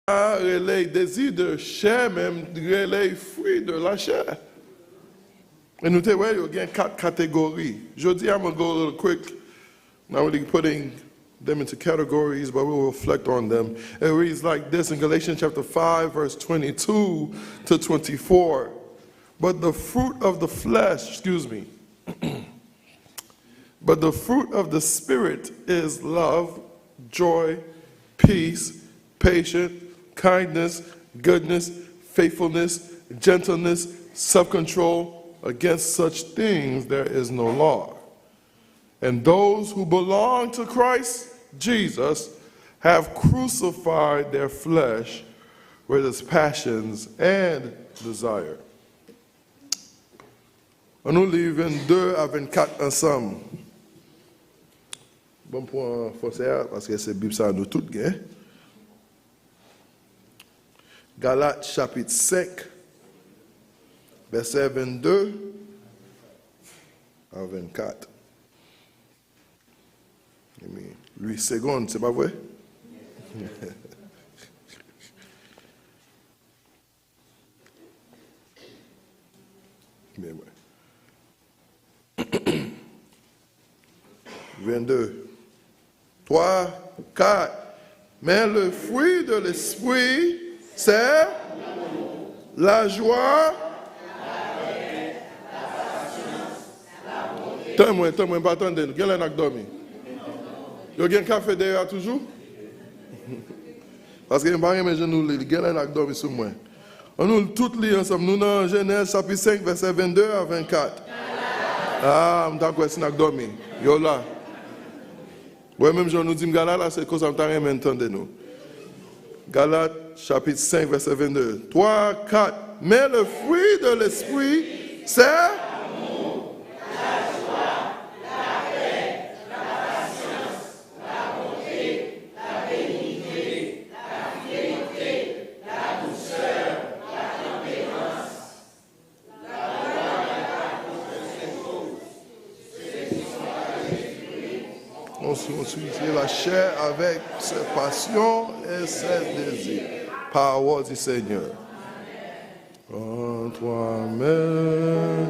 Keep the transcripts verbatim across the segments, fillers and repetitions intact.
rele dezi de chè, men rele fruit de la chair. E nou te wè yo gen kat kategori. Jodi, I'm gonna go a little quick. Not really putting them into categories, but we will reflect on them. It reads like this in Galatians chapter five, verse twenty-two to twenty-four. But the fruit of the flesh, excuse me, but the fruit of the Spirit is love, joy, peace, patience, kindness, goodness, faithfulness, gentleness, self control. Against such things there is no law. And those who belong to Christ Jesus have crucified their flesh with its passions and desire. An nou li vennde a vennkat ansanm. Bon, m pran fransè a, paske se Bib sa a nou tout gen. Galat, chapit senk, vèsè vennde a vennkat. Wi, segonn, se pa vre? Byen vre. Vennde. Twa, kat. Men le fruit de l'esprit, c'est la joie. Tann mwen, tann mwen, m pa tande nou. Genlè n ak dòmi. Yo gen kafe deyò a toujou? Paske m pa renmen jan nou li l. Genlè n ak dòmi sou mwen. An nou tout li ansanm. Nou nan Jenèz chapit senk, vèsè vennde a vennkat. A, m ta kwè si n ak dòmi. Yo la. Wè, menm jan nou di m Galat la, se konsa m ta renmen n tande nou. Galat, chapit senk, vèsè vennde. Twa, kat. Men le fruit de l'esprit, c'est On, on suit la chair avec ses passions et ses désirs. Parole du Seigneur. En toi-même.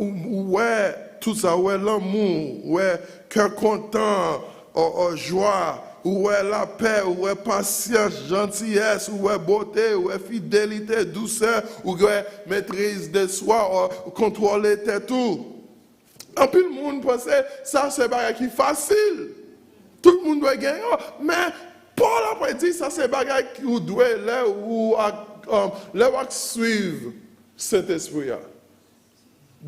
Ou, ou wè tout sa, ou wè lanmou, ou wè kè kontan, o, o, jwa, ou wè lapè, ou wè pasyans, jantiyès, ou wè bote, ou wè fidelite, dousè, ou wè metriz de swa, o, kontwole tèt ou. Anpil moun panse sa se bagay ki fasil. Tout moun dwe gen yo, men Pòl ap di sa se bagay ki ou dwe lè ou ak, um, lè w ak swiv Sentespri a.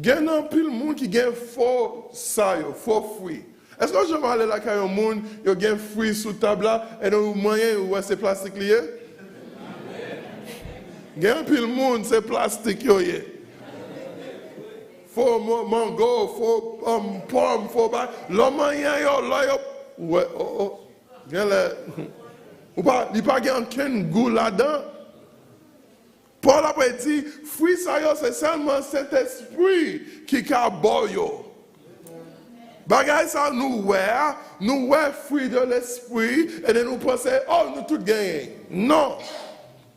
Gen anpil moun ki gen fo sa yo, fo fwi. Èske w janm ale lakay yon moun, yo gen fwi sou tab la, e lè w manyen, ou wè se plastik li ye? Gen anpil moun, se plastik yo ye. Fo mo-, mango, fo, um, pòm, fo ba-, lè w manyen yo, lè yo, ou wè, o, o, genlè. Ou pa, li pa gen ankenn gou ladan. Pòl apre di, fwi sa yo se sèlman Sentespri ki ka ba w yo. Bagay sa nou wè a, nou wè fruit de l'esprit, e nou panse, oh, nou tout genyen. Non.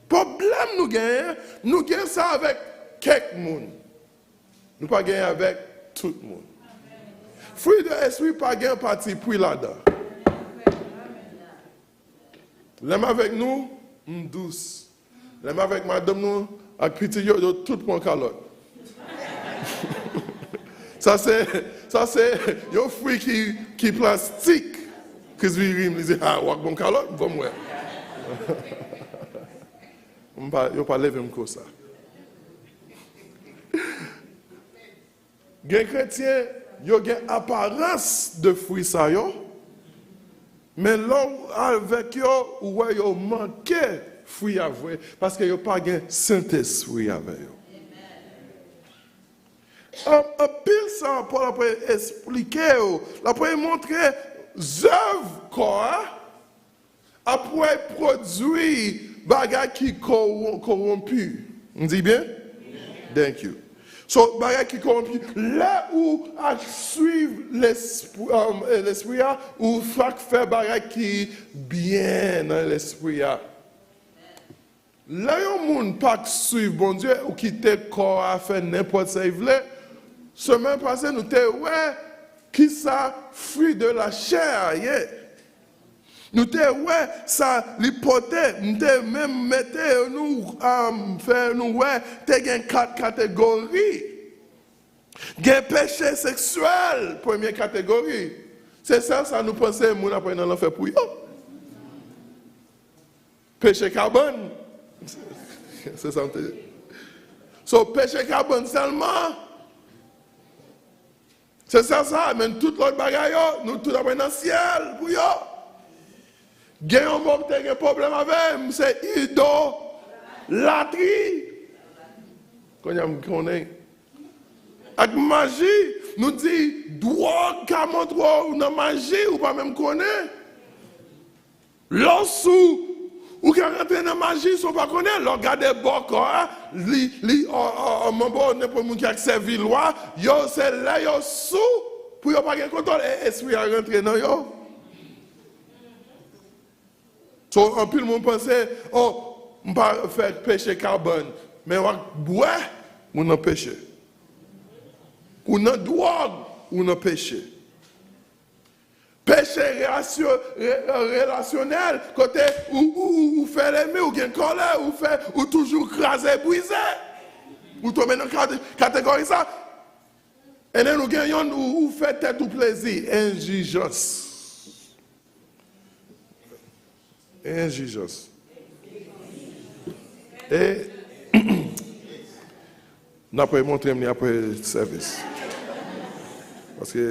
Pwoblèm nou genyen, nou gen sa avèk kèk moun. Nou pa genyen avèk tout moun. Fruit de l'esprit pa gen pati pri ladan. Lè m avèk nou, m dous. Lè m avèk madanm nou ak pitit yo, yo tout pran kalòt. Sa se, sa se yon fwi ki, ki plastik. Kris vin ri m, li di, "Ha, w ap ban m kalòt? Ban m wè." M pa, yo pa leve m konsa. Gen kretyen, yo gen aparans de fwi sa yo, men lè w avèk yo, ou wè yo manke fwi a vre, paske yo pa gen Sentespri avè yo. An, anpil sa Pòl apre esplike yo, l apre montre zèv kò a, apre pwodui bagay ki kowon-, kowonpi. M di byen? Thank you. So, bagay ki kowonpi. Lè ou ak swiv lespri, um, lespri a, ou fak fè bagay ki byen nan lespri a. Lè yon moun pa k swiv Bondye ou kite kò a fè nenpòt sa l vle, semèn pase nou te wè kisa fruit de la chair a ye. Nou te wè sa li pote, nou te menm mete nou, um, fè nou wè, te gen kat kategori. Gen peche seksyèl, premye kategori. Se sèl sa nou panse moun ap nan lanfè pou yo. Peche kabann. Se sa m te di. So, peche kabann sèlman. Se sèl sa, men tout lòt bagay yo, nou tout ap nan syèl pou yo. Gen yon mo m te gen pwoblèm avè m, se idolatri. Kounye a m konnen. Ak maji, nou di, dwòg ka montre w nan maji, ou pa menm konnen. Lè w sou, ou ka rantre nan maji san w pa konnen. Lè w gade bò kò a, li, li, ò, ò, ò, manbo, nenpòt moun ki ak sèvi lwa, yo, se lè yo sou, pou yo pa gen kontwòl, e espri a rantre nan yo. So, anpil moun panse, oh, m pa fè peche kabann. Men w ap bwè, ou nan peche. Ou nan dwòg, ou nan peche. Peche relasyon-, re-, relasyonèl, kote ou, ou, ou, ou fè lènmi, ou gen kòlè, ou fè, ou toujou kraze, brize. Ou tonbe nan kate-, kategori sa. And then ou gen yon, ou, ou fè tèt ou plezi, enjijans. Enjijans. E, n apre montre m li apre sèvis. Paske,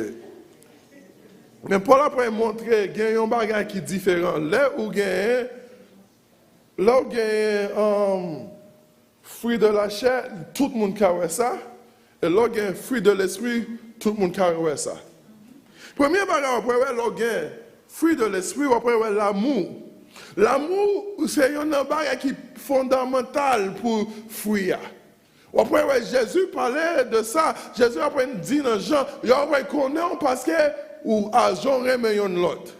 men Pòl apre montre gen yon bagay ki diferan. Lè ou genyen, lè ou genyen, um, fruit de la chair, tout moun ka wè sa. E lè w gen fruit de l'esprit, tout moun ka wè sa. Premye bagay w ap wè lè w gen fruit de l'esprit, w ap wè lanmou. Lanmou, se youn nan bagay ki fondamantal pou fwi a. W ap wè Jezi pale de sa. Jezi ap di nan Jan, yo ap konnen w paske ou a jan w renmen youn lòt.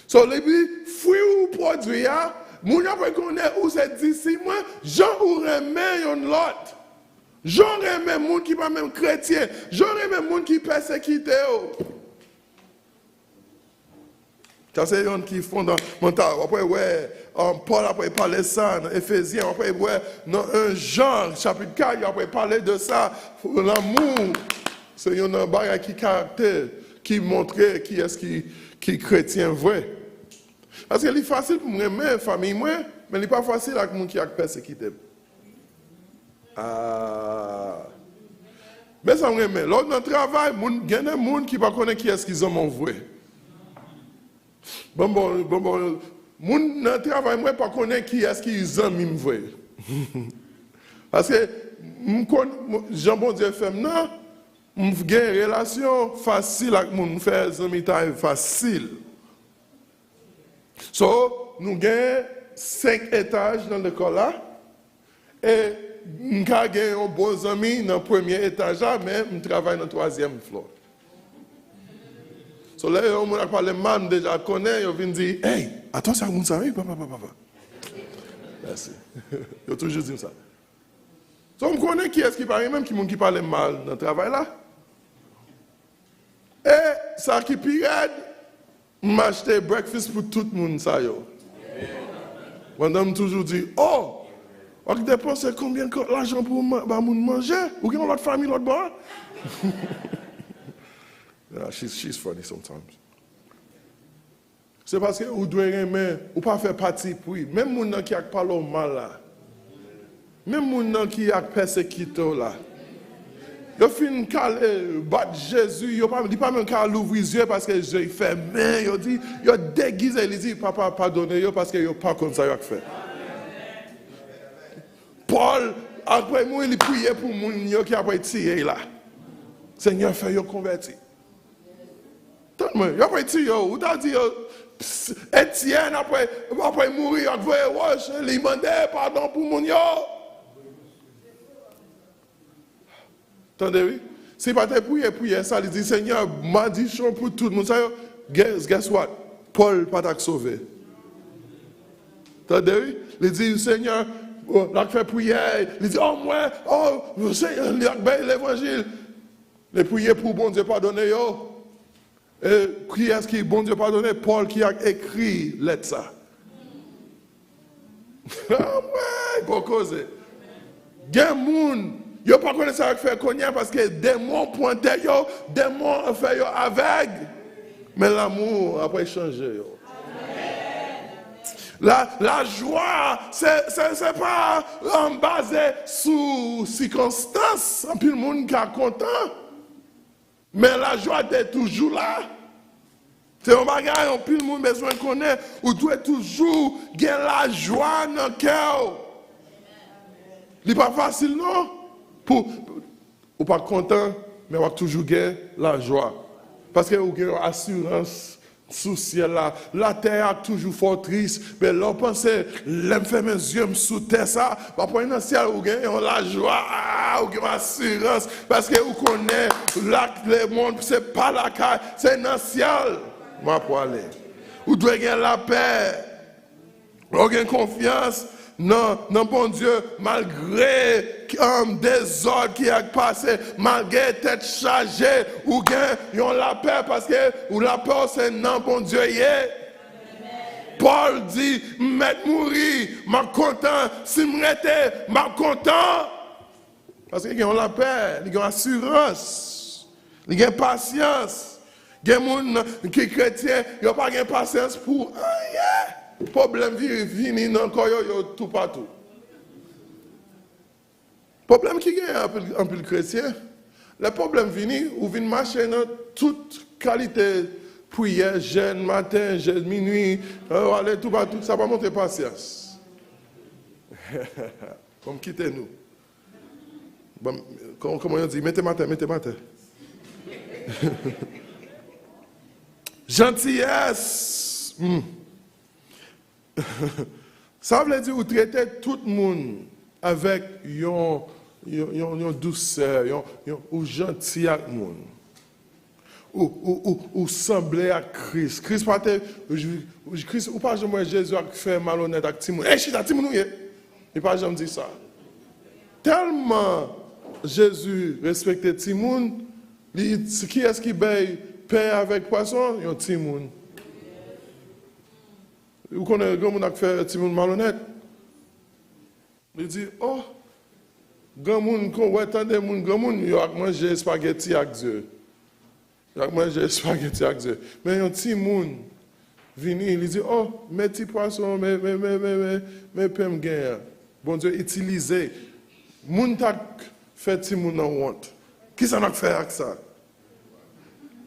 So, li di, fwi ou pwodui a, moun yo ap konnen ou se disip mwen, jan ou renmen youn lòt. Jan w renmen moun ki pa menm kretyen, jan w renmen moun ki pèsekite w. Sa se youn ki fondamantal. W ap wè, um, Pòl ap pale sa nan Efezyen, w ap wè nan en Jan, chapit kat, yo ap pale de sa, lanmou. Se youn nan bagay ki karaktè, ki montre kiyès ki, ki kretyen vre. Paske li fasil pou m renmen fanmi mwen, men li pa fasil ak moun ki ak pèsekite m. Ah. Men sa m renmen, lè w nan travay, moun, gen de moun ki pa konnen kiyès ki zanmi w vre. Bon, bon, bon, bon, moun nan travay mwen pa konnen kiyès ki zanmi m vre. Paske m konn, jan Bondye fè m nan, m gen relasyon fasil ak moun, m fè zanmitay fasil. So, nou gen senk etaj nan lekòl la. E m ka gen yon bon zanmi nan premye etaj la, men m travay nan twazyèm flò. So, lè yon moun ap pale m mal, m deja konnen, yo vin di, "Hey, atann sa moun sa, wi, papa, papa, papa." Mèsi. Yo toujou di m sa. So, m konnen kiyès ki pa renmen m, ki moun ki pale m mal nan travay la. E sa ki pi rèd, m achte breakfast pou tout moun sa yo. Pandan m toujou di, "Oh, w ap depanse konbyen lajan pou ba moun manje? Ou gen yon lòt fanmi lòt bò a?" Yeah, she's, she's funny sometimes. Se paske ou dwe renmen, ou pa fè pati pri. Menm moun nan ki ak pale w mal la, menm moun nan ki ak pèsekite w la, yo fin kale bat Jezi, yo pa, li pa menm ka louvri zye paske zye fèmen. Yo di, yo degize, li di, "Papa, padone yo paske yo pa konn sa y ap fè." Pòl, apre mouri, li priye pou moun yo ki apre tiye l la. Senyè, fè yo konvèti. Tann mwen, yo apre tiye w, ou ta di yo, Etyèn apre, apre mouri, yo voye wòch, li mande padon pou moun yo. Tande wi. Si pa te priye priyè sa, li di, "Senyè, madichon pou tout moun sa yo." Guess, guess what? Pòl pa t ak sove. Tande wi. Li di, "Senyè," oh, l ak fè priyè, li di, "Oh, mwen, oh, Senyè," li ak bay levanjil. Li priye pou Bondye padone yo. E kiyès ki Bondye padone? Pòl ki ak ekri lèt sa. Anmwey, gwo koze. Gen moun, yo pa konnen sa yo fè kounye a paske demon pran tèt yo, demon fè yo avèg. Men lanmou apre chanje yo. La, lajwa, se, se, se pa, um, baze sou sikonstans. Anpil moun ka kontan. Men lajwa te toujou la. Se yon bagay anpil moun bezwen konnen. Ou dwe toujou gen lajwa nan kè w. Li pa fasil non. Pou, ou pa kontan, men w ap toujou gen lajwa. Paske ou gen yon asirans sou syèl la. Latè a toujou fè w tris, men lè w panse, "Lè m fèmen zye m sou tè sa, m ap wè nan syèl," ou gen yon lajwa, ah, ou gen yon asirans, paske ou konnen la, lemonn se pa lakay, se nan syèl m ap prale. Ou dwe gen lapè. Lè w gen konfyans nan, nan Bondye, malgre, um, dezòd ki ap pase, malgre tèt chaje, ou gen yon lapè, paske ou lapè w se nan Bondye ye. Pòl di, "M mèt mouri, m ap kontan. Si m rete, m ap kontan." Paske li gen yon lapè, li gen yon asirans, li gen pasyans. Gen moun ki kretyen, yo pa gen pasyans pou anyen. Pwoblèm vi-, vini nan kò yo, yo toupatou. Pwoblèm ki genyen anpil, anpil kretyen, lè pwoblèm vini, ou vin mache nan tout kalite priyè, jèn maten, jèn minwi, ou ale toupatou, sa pa montre pasyans. Bon, m kite nou. Bon, kòman, kòman yo di, mete m atè, mete m atè. Jantiyès. Hmm. Sa vle di ou trete tout moun avèk yon, yon, yon, yon dousè, yon, yon, ou janti ak moun. Ou, ou, ou, ou sanble ak Kris. Kris pa te, Kris, ou pa janm wè Jezi ap fè malonèt ak timoun. "Ey, chita, timoun ou ye?" Li pa janm di sa. Tèlman Jezi respekte timoun, li, kiyès ki bay pen avèk pwason? Yon timoun. Ou konnen granmoun ak fè timoun malonèt? Li di, "Oh, granmoun, kon wè, tande moun, granmoun, yo ak manje espageti ak zye. Yo ak manje espageti ak zye." Men yon timoun vini, li di, "Oh, men ti pwason, men, men, men, men, men, men pen m gen an." Bondye itilize moun t ak fè timoun nan wont. Kisa n ak fè ak sa?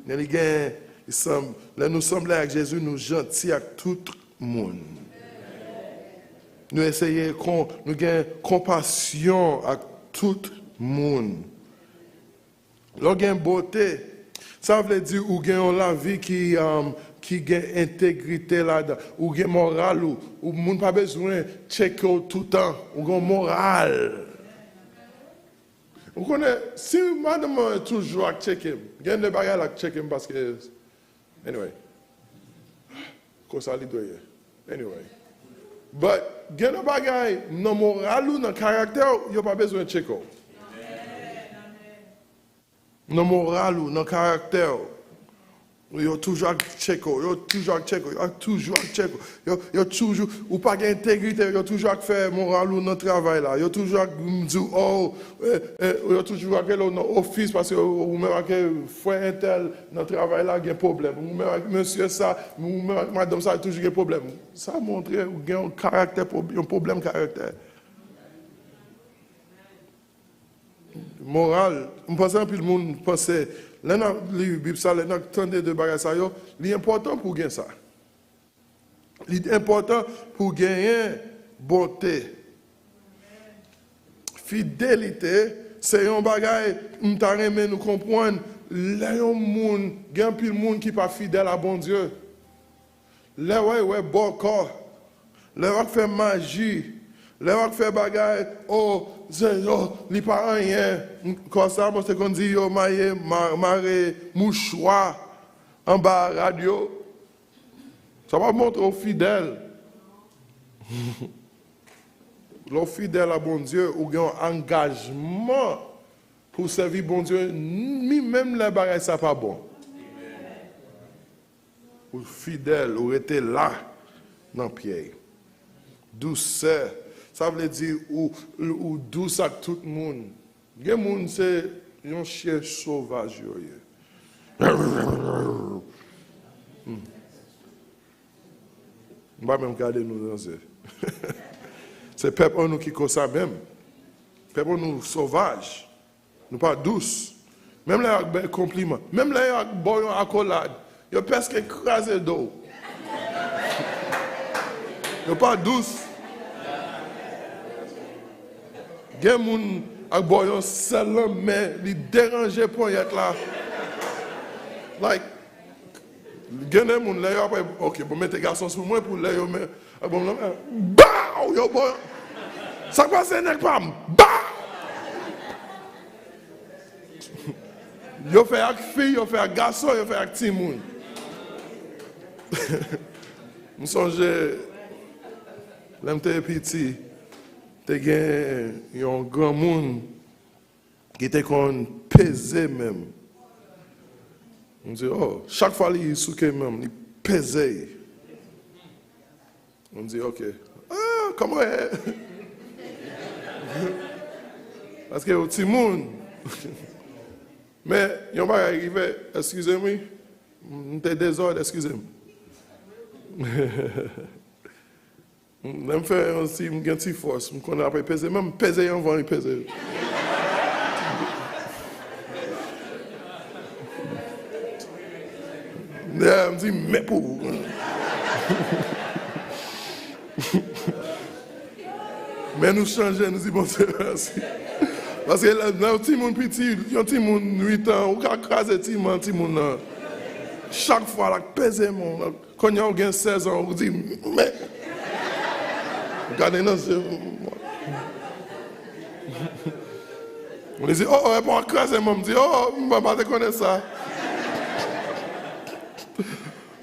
Men li gen, li sanm-, lè nou sanble ak Jezi, nou janti ak tout moun. Nou eseye kon, nou gen konpasyon ak tout moun. Lè w gen bote, Sa vle di ou gen yon lavi ki, um, ki gen entegrite ladan. Ou gen moral ou. Ou moun pa bezwen tcheke w toutan. Ou gen yon moral. Ou konnen, si madanm mwen toujou ap tcheke m, gen de bagay la ap tcheke m paske, anyway, konsa li dwe ye. Anyway. But, gen de bagay nan moral ou, nan karaktè w, yo pa bezwen tcheke w. Nan moral ou, nan karaktè w. Yo toujou ap tcheke w, yo toujou ap tcheke w, yo toujou ap tcheke w. Yo, yo toujou, ou pa gen entegrite, yo toujou ap fè moral ou nan travay la. Yo toujou ap di w, oh, eh, eh, yo toujou ap rele w nan ofis paske ou menm ak frè entèl nan travay la gen pwoblèm. Ou menm ak mesye sa, ou menm ak madanm sa toujou gen pwoblèm. Sa montre ou gen yon karaktè, pwob-, yon pwoblèm karaktè. Moral, m panse anpil moun panse, lè n ap li Bib sa, lè n ap tande de bagay sa yo, li enpòtan pou gen sa. Li enpòtan pou genyen bonte. Fidelite, se yon bagay m ta renmen nou konprann. Lè yon moun, gen anpil moun ki pa fidèl a Bondye. Lè w wè, wè bòkò, lè w ap fè maji, lè w ap fè bagay, o, se, o, li pa anyen. Konsa, mwen te konn di yo maye, ma-, mare mouchwa anba rad yo. Sa pa montre w fidèl. Lè w fidèl a Bondye, ou gen yon angajman pou w sèvi Bondye, ni menm lè bagay sa pa bon. Ou fidèl, ou rete la nan pye. Dousè, sa vle di ou, ou dous ak tout moun. Gen moun se yon chen sovaj yo ye. Hmm. M pa menm gade nou nan zye. Se pèp an nou ki konsa menm. Pèp an nou sovaj. Nou pa dous. Menm lè y ap bay konpliman, menm lè y ap ba w yon akolad, yo prèske kraze do w. Yo pa dous. Gen moun ap ba w yon sèl nan men, li deranje ponyèt la. Like, gen de moun, lè yo ap, ok, bon, mete gason sou mwen pou lè yo men, ah, bon, non, baw, yo bon. Sa k pase, nèg pa m? Baw! Yo fè ak fi, yo fè ak gason, yo fè ak timoun. M sonje, lè m te piti, te gen yon granmoun ki te konn peze men m. M di, oh, chak fwa li souke men m, li peze. M di, ok. Ah, kòman e? Paske ou timoun. Men, yon bagay rive, eskize m, wi. M te dezòd, eskize m. Lè m fè yon ti, m gen ti fòs, m konnen apre peze, men m peze anvan li peze. Yeah, m di, men pou ou. Men nou chanje, nou di, Bondye mèsi. Paske lè, lè yon timoun piti, yon timoun uit an, ou ka kraze timoun, timoun nan. Chak fwa, l ap peze men w, kounye a w gen sèz an, ou di, men. Gade nan zye m. Li di, oh, oh, epi w ap kraze men m. M di, oh, m pa, pa te konnen sa.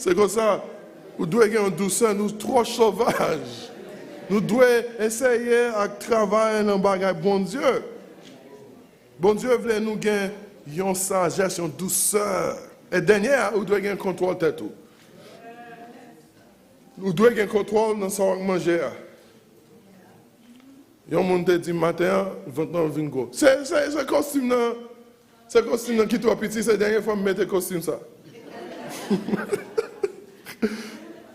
Se konsa, ou dwe gen yon dousè, nou twò sovaj. Nou dwe eseye ak travay nan bagay Bondye. Bondye vle nou gen yon sajès, yon dousè. E dènye a, ou dwe gen kontwòl tèt ou. Ou dwe gen kontwòl nan sa w ap manje a. Yon moun te di m maten an, vant nan vin gwo. Se, se, se kostim nan, se kostim nan ki twò piti, se dènye fwa m mete kostim sa.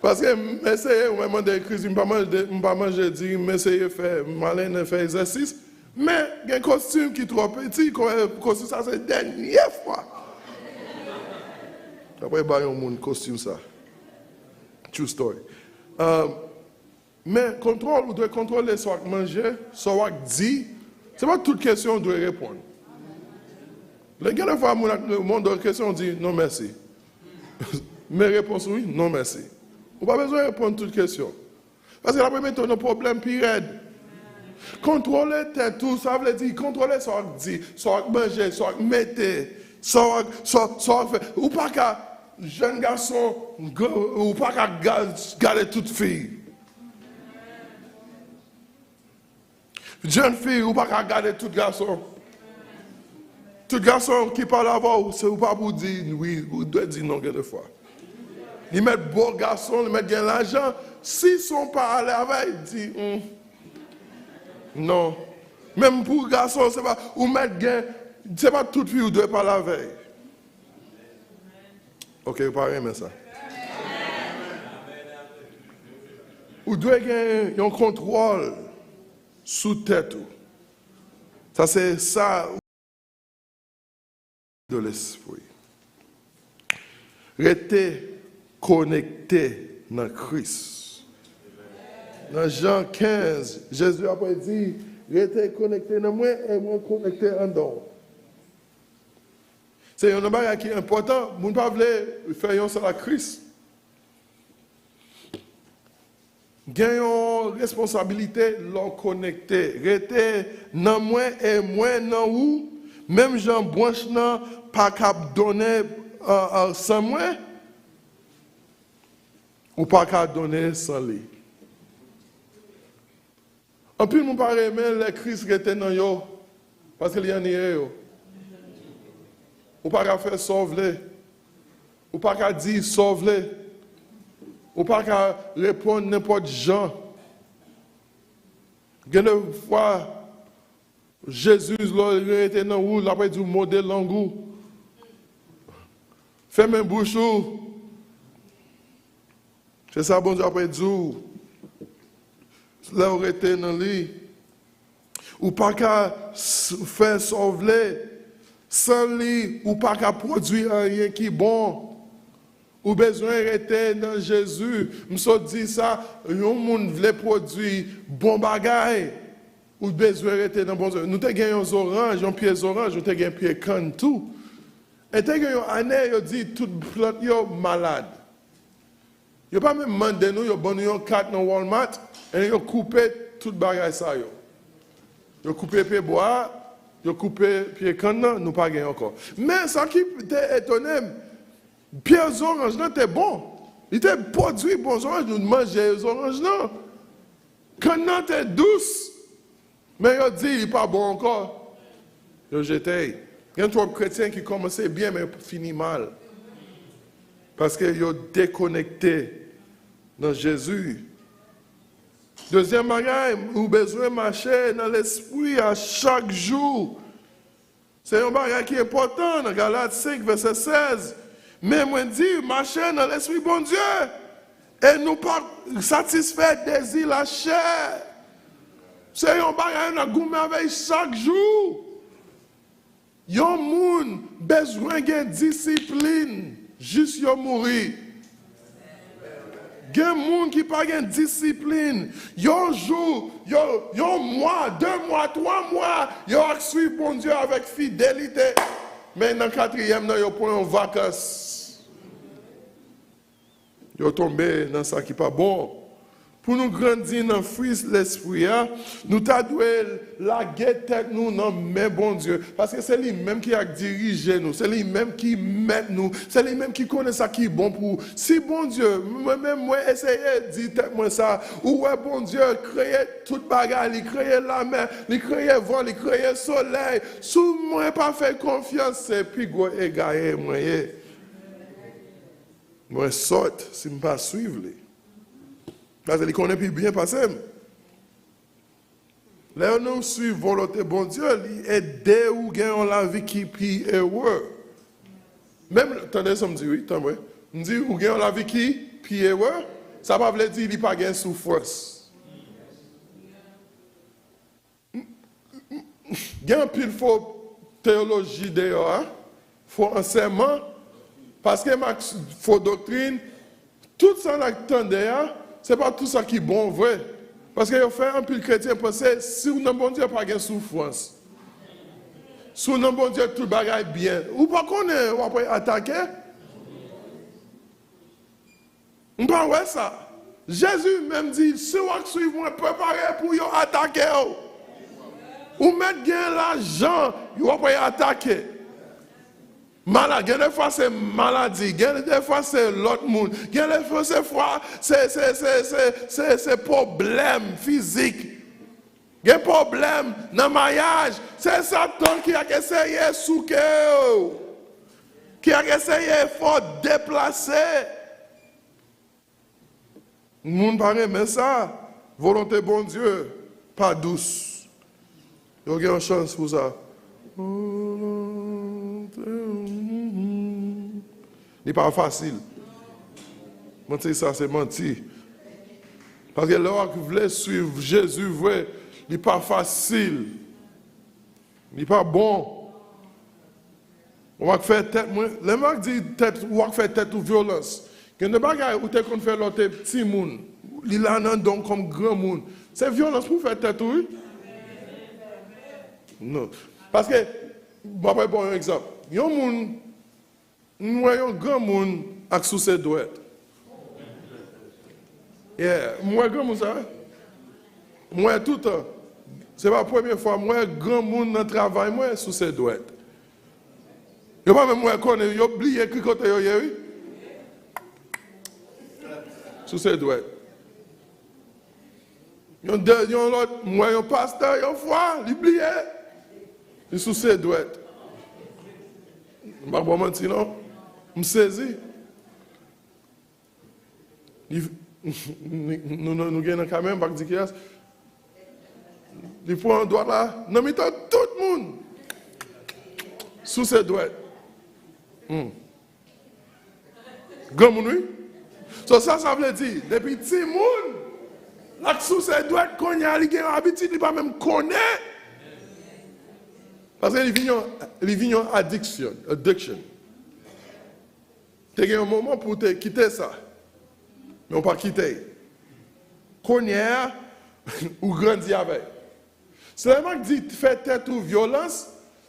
Paske m eseye, mwen mande kwizin, m pa manje, m pa manje diri, m eseye fè, m ale nan fè egzèsis. Men, gen kostim ki twò piti, ko-, kostim sa se dènye fwa. Apre ba yon moun kostim sa. True story. Um, men kontwòl, ou dwe kontwole sa w ak manje, sa w ak di. Se pa tout kesyon ou dwe reponn. Lè gen de fwa moun ap mande w kesyon, w di, "Non, mèsi." Men repons ou, wi, "Non, mèsi." Ou pa bezwen reponn tout kesyon. Paske l ap mete w nan pwoblèm pi rèd. Kontwole tèt ou, sa vle di kontwole sa w ap di, sa w ap manje, sa w ap mete, sa w ap, sa, sa w ap fè. Ou pa ka, jèn gason, gr- ou pa ka ga- gade tout fi. Jèn fi, ou pa ka gade tout gason. Tout gason ki pale avè w, se ou pa pou di wi, ou dwe di non gen de fwa. Li mèt bo gason, li mèt gen lajan. Si son pa ale avè l, di, "Hmm, non." Menm pou gason, se pa, ou mèt gen, se pa tout fi ou dwe pale avè l. Ok, ou pa renmen sa. Ou dwe gen yon kontwòl sou tèt ou. Sa se sa de lespri. Rete konekte nan Kris. Nan Jan kenz, Jezi apre di, "Rete konekte nan mwen e mwen konekte anndan w." Se yon nan bagay ki enpòtan, moun pa vle fè yon sèl ak Kris. Gen yon responsabilite lè w konekte. Rete nan mwen e mwen nan ou, menm jan branch nan pa kab donnen, euh, euh, san mwen, ou pa ka donnen san li. Anpil moun pa renmen lè Kris rete nan yo, paske li anniye yo. Ou pa ka fè sa w vle. Ou pa ka di sa w vle. Ou pa ka reponn nenpòt jan. Gen de fwa, Jezi, lè l rete nan ou, l ap di w mòde lang ou. Fèmen bouch ou. Se sa Bondye ap di w. Lè w rete nan li, ou pa ka s- fè sa w vle. San li, ou pa ka pwodui anyen ki bon. Ou bezwen rete nan Jezi. M sot di sa, yon moun vle pwodui bon bagay, ou bezwen rete nan Bondye. Nou te gen yon zoranj, yon pye zoranj, nou te gen pye kann tou. E te gen yon ane, yo di tout plant yo malad. Yo pa menm mande nou, yo ban nou yon kat nan Walmart, e yo koupe tout bagay sa yo. Yo koupe pye bwa a, yo koupe pye kann nan, nou pa gen ankò. Men sa ki te etone m, pye zoranj nan te bon. Li te pwodui bon zoranj, nou manje zoranj nan. Kann nan te dous, men yo di li pa bon ankò. Yo jete l. Gen twòp kretyen ki kòmanse byen, men fini mal. Paske yo dekonekte nan Jezi. Dezyèm bagay, ou bezwen mache nan Lespri a chak jou. Se yon bagay ki enpòtan nan Galat senk, vèsè sèz. Men mwen di, mache nan Lespri Bondye, e nou p ap satisfè dezi lachè. Se yon bagay n ap goumen avè l chak jou. Yon moun bezwen gen disiplin jis yo mouri. Gen moun ki pa gen disiplin. Yon jou, yo, yon mwa, de mwa, twa mwa, yo ap swiv Bondye avèk fidelite. Men nan katriyèm nan, yo pran yon vakans. Yo tonbe nan sa ki pa bon. Pou nou grandi nan fwi Lespri a, nou ta dwe lage tèt nou nan men Bondye. Paske se li menm ki ak dirije nou, se li menm ki mèt nou, se li menm ki konnen sa ki bon pou ou. Si Bondye, mwen menm mwen eseye di tèt mwen sa, ou wè Bondye kreye tout bagay, li kreye lamè, li kreye van, li kreye solèy. Si mwen pa fè konfyans, se pi gwo egare mwen ye. Mwen sòt si m pa swiv li. Paske li konnen pi byen pase m. Lè nou swiv volonte Bondye, li ede ou gen yon lavi ki pi ere. Menm, tande sa m di wi, tanpri. M di ou gen yon lavi ki pi ere, sa pa vle di li pa gen soufrans. Gen anpil fo teyoloji deyò a, fo ansèyman, paske m ak fo doktrin, tout sa n ap tande a, se pa tout sa ki bon vre. Paske yo fè anpil kretyen panse si w nan Bondye pa gen soufrans. Sou non Bondye, tout bagay byen. Ou pa konnen w ap atake? M pa wè sa. Jezi menm di, si w ap swiv mwen, prepare pou yo atake w. Ou mèt gen lajan, yo ap atake. Malad, gen de fwa se maladi, gen de fwa se lòt moun, gen de fwa se fwa se, se, se, se, se, se pwoblèm fizik. Gen pwoblèm nan mayaj, se Satan ki ap eseye souke w, ki ap eseye fè w deplase. Moun pa renmen sa. Volonte Bondye pa dous. Yo gen yon chans pou sa. Li pa fasil. Manti sa, se manti. Paske lè w vle swiv Jezi vre, li pa fasil. Li pa bon. Ou ak fè tèt mwen, lè m ak di tèt, ou ak fè tèt ou vyolans. Gen de bagay ou te konn fè lè w te timoun, li la nan dan w kòm granmoun. Se vyolans pou w fè tèt ou, wi. Non. Paske, m ap ba w yon egzanp. Yon moun, m wè yon granmoun ak souse dwèt. Yeah, m wè granmoun sa. M wè toutan. Se pa premye fwa m wè granmoun nan travay mwen souse dwèt. Yo pa menm wè konnen, yo bliye ki kote yo ye, wi. Souse dwèt. Yon de, yon lòt, m wè yon pastè, yon fwa, li bliye. Li souse dwèt. M pa ba w manti, non. M sezi. Li, nou, nou, nou gen nan kamera, m pa di kiyès. Li pran dwèt la, nan mitan tout moun. Souse dwèt. Hmm. Granmoun, wi. So, sa, sa vle di, depi timoun, l ap souse dwèt, kounye a, li gen yon abitid, li pa menm konnen. Paske li vin yon, li vin yon addiction, addiction. Te gen yon moman pou w te kite sa. Men w pa kite. Kounye a, ou grandi avè l. Sèlman di fè tèt ou vyolans,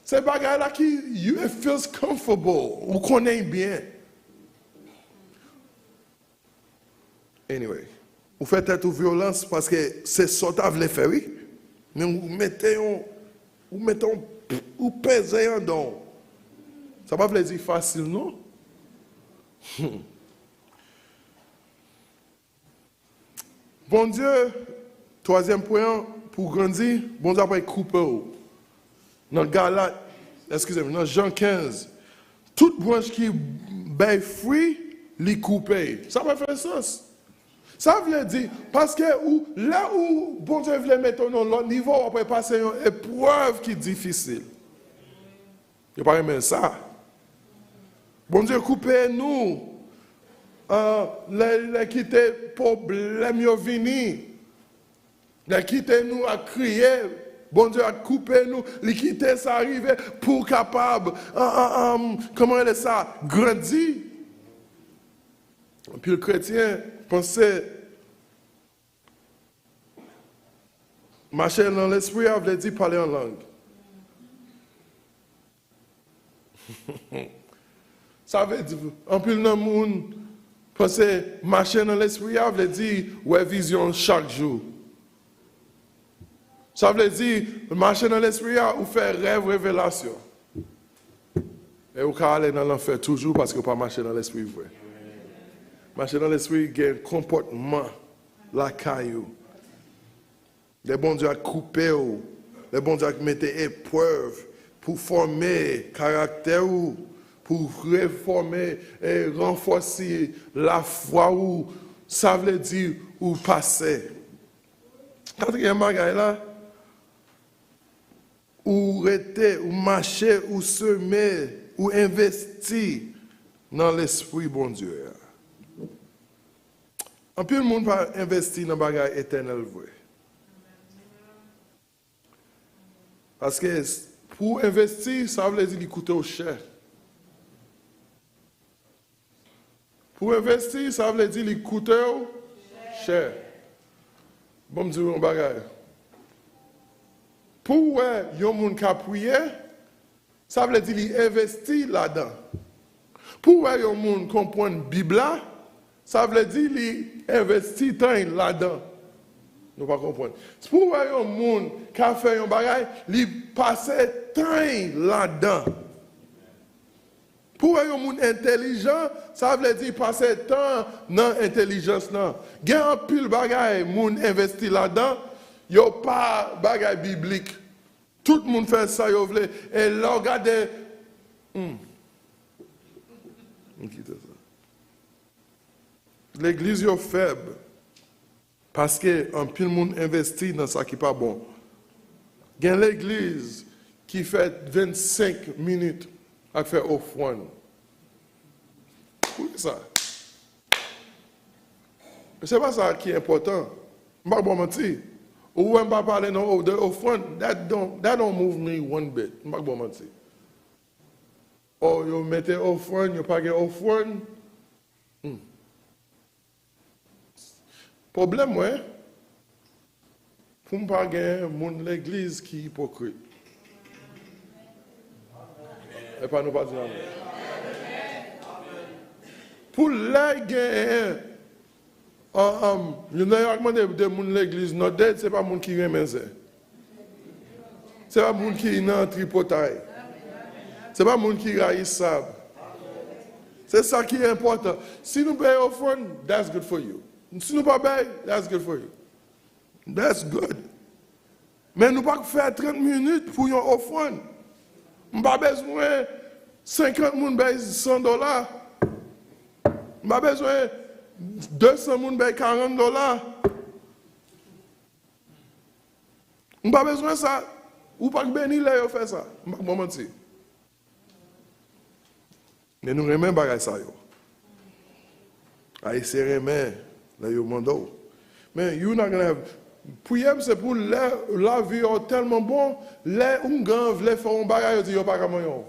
se bagay la ki, you, it feels comfortable. Ou konnen l byen. Anyway, ou fè tèt ou vyolans paske se sa w ta vle fè, wi. Men ou mete yon, ou mete yon, ou peze anndan w. Sa pa vle di fasil, non. Hmm. Bondye, twazyèm pwen an, pou w grandi, Bondye ap koupe w. Nan Galat, eskize m, nan Jan kenz, tout branch ki bay fwi, li koupe. Sa pa fè sans. Sa vle di, paske ou, lè ou, Bondye vle mete w nan lòt nivo, w ap pase yon eprèv ki difisil. Yo pa renmen sa. Bondye koupe nou, ah, lè, lè kite pwoblèm yo vini. Lè kite nou ap kriye, Bondye ap koupe nou, li kite sa rive pou w kapab, ah, ah, ah, kòman rele sa, grandi. Anpil kretyen panse mache nan lespri a vle di pale an lang. Sa vle di, anpil nan moun panse mache nan lespri a vle di wè vizyon chak jou. Sa vle di, mache nan lespri a, ou fè rèv revelasyon. E ou ka ale nan lanfè toujou paske ou pa mache nan lespri vre. Mache nan lespri gen konpòtman lakay ou. Lè Bondye ap koupe w, lè Bondye ap mete eprèv pou fòme karaktè ou, pou refòme e ranfòse lafwa ou, sa vle di ou pase. Katriyèm bagay la, ou rete, ou mache, ou seme, ou envesti nan Lespri Bondye a. Anpil moun pa envesti nan bagay etènèl vre. Paske s-, pou w envesti, sa vle di li koute w chè. Pou w envesti, sa vle di li koute w chè. Bon, m di w yon bagay. Pou w wè yon moun ka priye, Sa vle di li envesti ladan. Pou w wè yon moun konprann Bib la, sa vle di li envesti tan l ladan. Nou pa konprann. Pou w wè yon moun ka fè yon bagay, li pase tan l ladan. Pou w wè yon moun entèlijan, sa vle di pase tan nan entèlijans lan. Gen anpil bagay moun envesti ladan, yo pa bagay biblik. Tout moun fè sa yo vle. E lè w gade, hmm. M kite sa. Legliz yo fèb paske anpil moun envesti nan sa ki pa bon. Gen legliz ki fè vennsenk minit ak fè ofrann. Poukisa? Se pa sa ki enpòtan. M pa ba w manti. Ou wè m pa pale non de ofrann, that don't, that don't move me one bit. M pa ba w manti. O, yo mete ofrann, yo pa gen ofrann. Hmm. Pwoblèm mwen, pou m pa gen moun legliz ki ipokrit. Epa nou pa di amèn. Pou lè gen, an, an, lè yo ak mande de moun legliz, non, de, se pa moun ki renmen zen. Se pa moun ki nan tripotay. Se pa moun ki rayisab. Se sa ki enpòtan. Si nou bay ofrann, that's good for you. Si nou pa bay, that's good for you. That's good. Men nou pa fè trant minit pou yon ofrann. M pa bezwen senkant moun bay san dola. M pa bezwen de san moun bay karant dola. M pa bezwen sa. Ou pa k beni lè yo fè sa. M pa k ba w manti. Men nou renmen bagay sa yo. Ayisyen renmen lè yo mande w. Men, you not gonna have, priyè m se pou lè lavi yo tèlman bon, lè oungan vle fè yon bagay, yo di yo pa ka manyen w.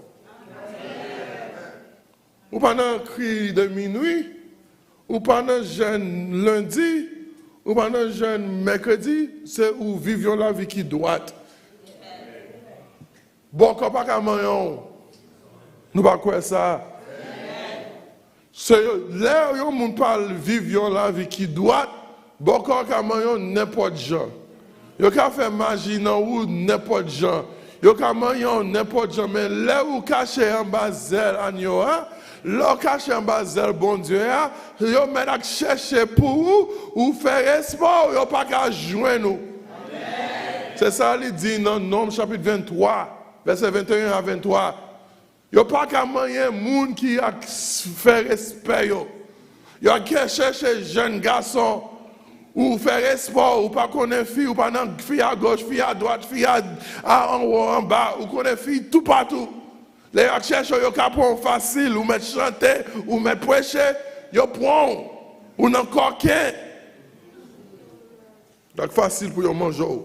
Ou pa nan kri de minwi, ou pa nan jèn lendi, ou pa nan jèn mèkredi, se ou viv yon lavi ki dwat. Bòkò pa ka manyen w. Nou pa kwè sa. Se yo, lè yon moun pa viv yon lavi ki dwat, bòkò ka manyen w nenpòt jan. Yo ka fè maji nan ou nenpòt jan. Yo ka manyen w nenpòt jan, men lè ou kache anba zèl anyo a, lè w kache anba zèl Bondye a, yo mèt ak chèche pou ou, ou fè espwa w, yo pa ka jwenn ou. Se sa li di nan Nonm chapit venntwa, vèsè venteyen a venntwa. Yo pa ka manyen moun ki ak s-, fè respè yo. Yo ak chèche jèn gason. Ou fè espò, ou pa konnen fi, ou pa nan fi a goch, fi a dwat, fi a, a anwo, anba, ou konnen fi toupatou. Lè yo ak chèche, yo ka pran w fasil, ou mèt chante, ou mèt preche, yo pran w, ou nan kòken. Donk fasil pou yo manje w.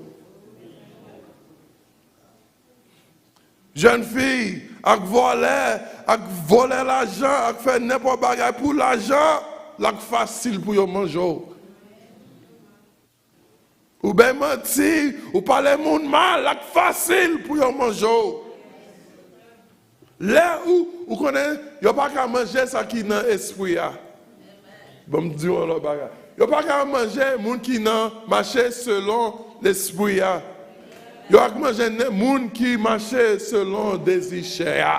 Jèn fi ak vòlè, ak vòlè lajan, ak fè nenpòt bagay pou lajan, l ak fasil pou yo manje w. Ou bay manti, ou pale moun mal, l ak fasil pou yo manje w. Lè ou, ou konnen, yo pa ka manje sa ki nan espri a. Ban m di w yon lòt bagay. Yo pa ka manje moun ki nan mache selon lespri a. Yo ak manje nen moun ki mache selon dezi chè a.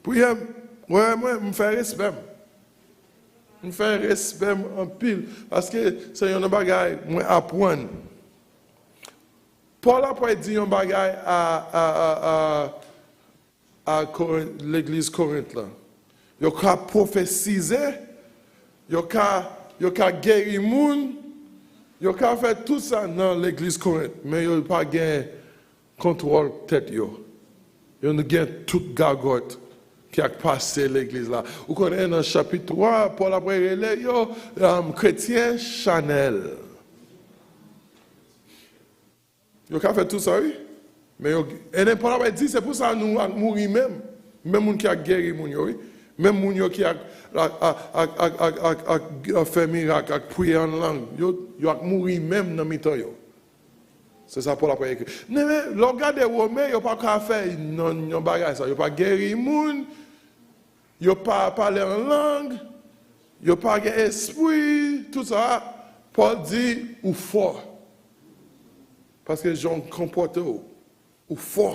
Priyè m, mwen, mwen, m fè respè m. M fè respè m anpil, paske se yon nan bagay mwen aprann. Pòl apre di yon bagay a, a, a, a, a Korin-, legliz Korent lan. Yo ka pwofetize, yo ka, yo ka geri moun, yo ka fè tout sa nan legliz Korent, men yo pa gen kontwòl tèt yo. Yo gen tout gagòt ki ak pase legliz la. Ou konnen nan chapit twa, Pòl apre rele yo, um, kretyen chanèl. Yo ka fè tout sa, wi. Men yo, e nenpòt bagay di, se pou sa nou ak mouri menm. Menm moun ki ak geri moun yo, wi. Menm moun yo ki ak, ak, ak fè mirak, ak priye an lang. Yo, yo ak mouri menm nan mitan yo. Se sa Pòl ap ekri. Men, men, lè w gade Women, yo pa ka fè nan yon bagay sa. Yo pa geri moun, yo pa pale an lang, yo pa gen espri, tout sa. Pòl di, ou fò. Paske jan w konpòte w, ou fò.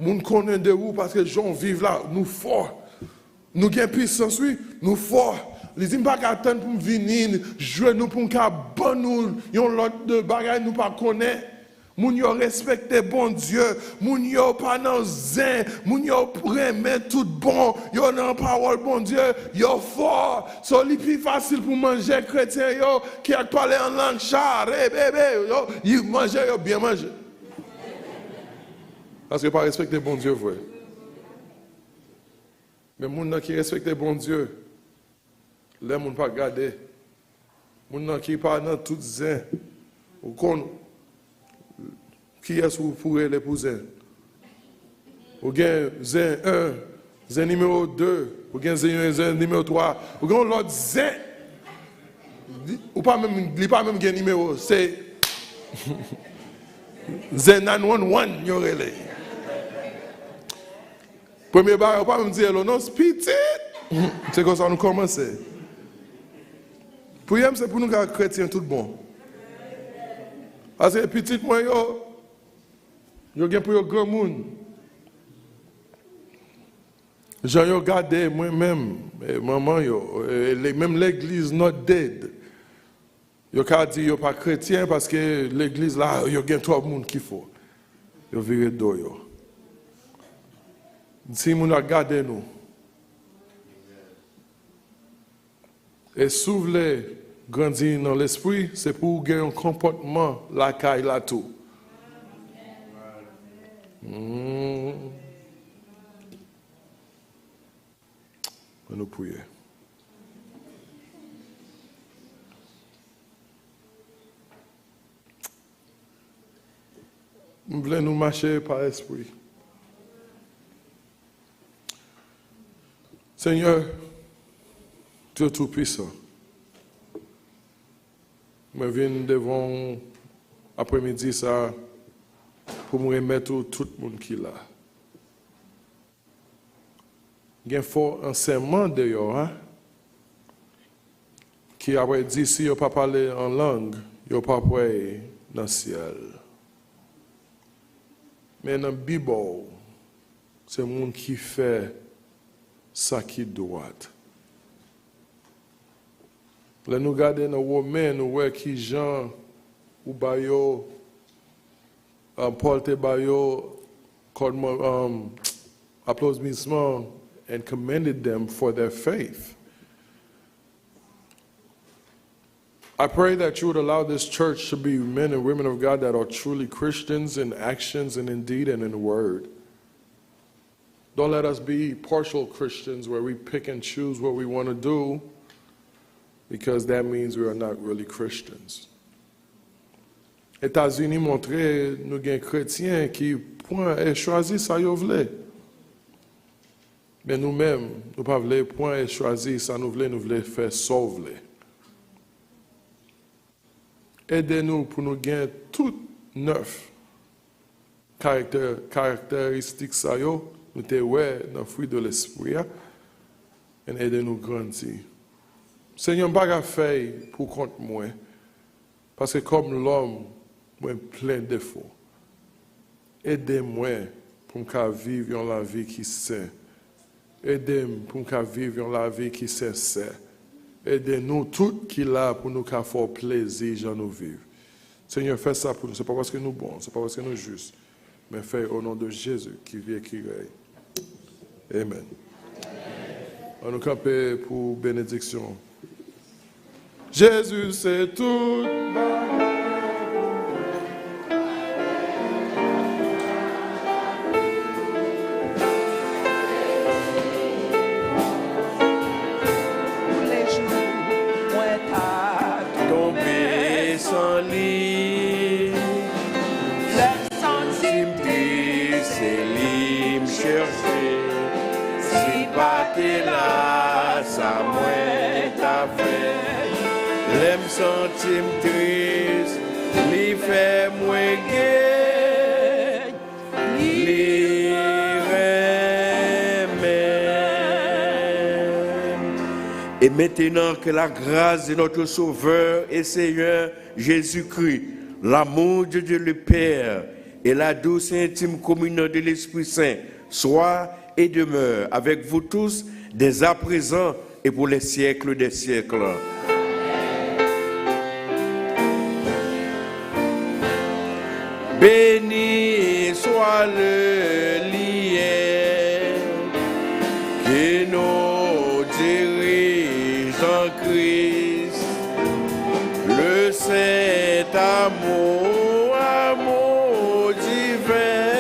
Moun konnen de ou paske jan w viv la, nou fò. Nou gen pisans, wi, nou fò. Li di, m pa ka tann pou m vini, jwenn nou pou m ka ban nou yon lòt de bagay nou pa konnen. Moun yo respekte Bondye, moun yo pa nan zen, moun yo renmen tout bon, yo nan pawòl Bondye, yo fò. So, li pi fasil pou manje kretyen yo ki ap pale an lang cha, re, be, be, yo, y manje, yo byen manje. Paske yo pa respekte Bondye vre. Men moun nan ki respekte Bondye, lè moun pa gade, moun nan ki pa nan tout zen, ou konn kiyès ou pou rele pou zen. Ou gen zen en, zen nimewo de, ou gen zen, zen nimewo twa, ou gen yon lòt zen. Li, ou pa menm, li pa menm gen nimewo, se zen nine one one yo rele. Premye bagay, ou pa menm di hello non, pitit. Se konsa nou kòmanse. Priyè m se pou nou ka kretyen tout bon. Paske pitit mwen yo, yo gen pou yo granmoun. Jan yo gade mwen menm, e, manman yo, e, le, menm legliz not dead. Yo ka di yo pa kretyen paske legliz la, yo gen twòp moun ki fò. Yo vire do yo. Timoun ap gade nou. E si w vle grandi nan lespri, se pou w gen yon konpòtman lakay la tou. Hmm. Ann nou priye. M vle nou mache pa Lespri. Senyè, Dye Toupisan, mwen vin devan w aprèmidi sa a pou m remèt ou tout moun ki la. Gen fo ansèyman deyò a, ki apre di si yo pa pale an lang, yo pa prè nan syèl. Men nan Bib ou, se moun ki fè sa ki dwat. Lè nou gade nan Women, nou wè kijan ou ba yo, uh, Pòl te ba yo kòdman, um, aplozisman and commended them for their faith. I pray that you would allow this church to be men and women of God that are truly Christians in actions and in deed and in word. Don't let us be partial Christians where we pick and choose what we want to do, because that means we are not really Christians. Etazini montre nou gen kretyen ki pran e chwazi sa yo vle. Men nou menm, nou pa vle pran e chwazi sa nou vle, nou vle fè sa w vle. Ede nou pou nou gen tout nèf karaktè, karakteristik sa yo nou te wè nan fwi de lespri a, and ede nou grandi. Senyè, m pa ka fè y pou kont mwen, paske kòm lòm, mwen plen defo. Ede mwen pou m ka viv yon lavi ki sen. Ede m pou m ka viv yon lavi ki sensè. Ede nou tout ki la pou nou ka fè w plezi jan nou viv. Senyè, fè sa pou nou. Se pa paske nou bon, se pa paske nou jis, men fè o non de Jezi ki viv e ki rèy. Amen. An nou kanpe pou benediksyon. Jezi se tout bagay. Toulejou mwen ta tonbe san li. Lè m santi m tris, se li m chèche. Si l pa te la, sa mwen t ap fè? Lè m santi m tris, li fè mwen Et maintenant, que la grâce de notre Sauveur et Seigneur Jésus-Christ, l'amour de Dieu le Père et la douce et intime communion de l'Esprit Saint soient et demeurent avec vous tous, dès à présent et pour les siècles des siècles. Béni soit le lien qui nous dirige en Christ, le saint amour, amour divin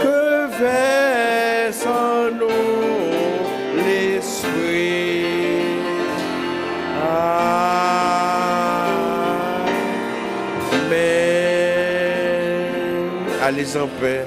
que verse en nous l'Esprit. Amen. Allez en paix.